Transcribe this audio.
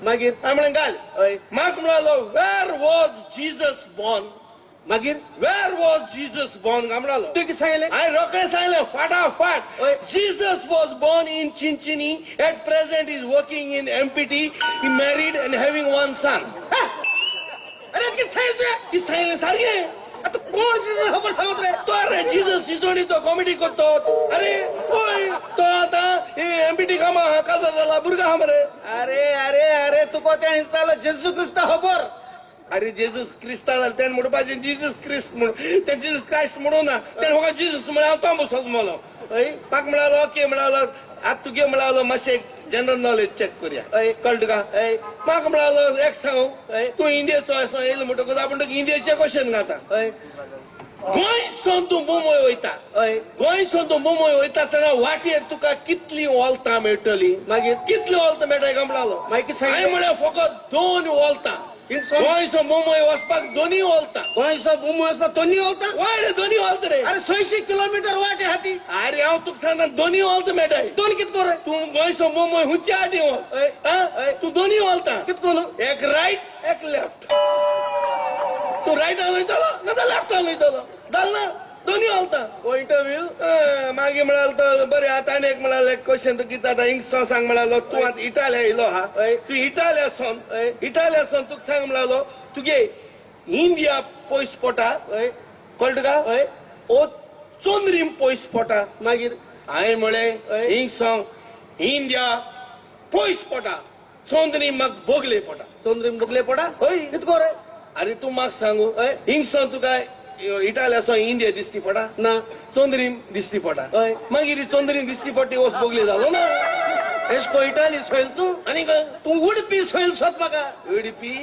मागीर हांवें म्हणलें घाल. हय. म्हाका म्हणालो वेर वॉज जीजस बॉर्न. मागीर वेर वॉज जीजस बॉर्न काय म्हणालो. तुवें कितें सांगलें? हांवें रोखडें सांगलें फाटाफाट. हय. Jesus was born in Chinchinim, at present is working in MPT, he married and having one son. अरे कितें सांगलें तुवें? कितें सांगलें सारकें. आतां कोण जीजस खबर सांगत रे? तो अरे जीजस चिंचोणी तो कॉमेडी करतो. अरे होय तो आतां एमपीटी कामा आहा, काजार जाला, भुरगो आहा मरे. अरे अरे अरे तुका तेणें विचारलो जेजू क्रिस्ता खबर. अरे जेजस क्रिस्ता जाल्यार तेणें म्हणपाचें जीजस क्रिस्त म्हणून, तें जीजस क्रायस्ट म्हणूं ना, तेणें म्हाका जीजस म्हळ्यार हांव तो बसत मेलो. हय. म्हाका म्हणालो ओके म्हणालो आतां तुगे म्हणालो मातशें जनरल नॉलेज चॅक करुया. हय. कळ्ळें तुका? हय. म्हाका म्हणालो एक सांगू, हय. तूं इंडियेचो असो येयलो म्हणटकूच आपूण तुका इंडियेचें क्वेश्चन घाता. हय. गोंयसून तूं मुंबय वयता, हय. गोंयसून तूं मुंबय वयता आसतना वाटेर तुका कितली वोल्तां मेळटली? मागीर कितली वोल्तां मेळटा काय म्हणालो. मागीर कितें सांगलें? हांवें म्हळें फकत 2 वोल्तां. गोंयसून मुंबय वचपाक 2 वोल्तां. गोंयसून मुंबय वचपाक 2 वोल्तां? वय रे 2 वोल्तां रे. अरे 600 किलोमीटर वाट आहा ती. अरे हांव तुका सांगता 2 वोल्तां मेळटाय. 2 कित कोर? तूं गोंयसून मुंबय हुंचे आटी वच. हय. आं? तूं 2 वोल्तां. कित कोन? एक रायट एक लेफ्ट. तूं रायटान वयतलो ना तर लेफ्टान वयतलो, जालें ना? 2 वोल्तां. हो इंटरव्यू. मागीर म्हणालो तो बरें आतां आनी एक म्हणालो एक क्वेश्चन तुका कितें जाता हिंगसो सांग म्हणालो. तूं आतां इटालिया येयलो आहा, हय. तूं इटालिया सोन, हय. इटालिया सोन तुका सांग म्हणालो तुगे इंडिया पयस पोटा. हय. कळ्ळें तुका? हय. ओ चोंद्रीम पयस पोटा. मागीर हांवें म्हळें हय. हिंगसो इंडिया पयस पोटा, चोंद्रीम म्हाका बोगले पोटा. चोंद्रीम बोगले पोटा? हय. कितको रे? अरे तूं म्हाका सांगू, हय. हिंगसो तुका इटालिया इंडिया दिसती पडा ना, चोंद्रीम दिसती पडा. हय. मागीर चोंद्रीम दिसती पडटी वच बोगले जालो ना. एशको इटाली सोयल तूं आनी तूं उडपी सोयल सोद म्हाका. उडपी?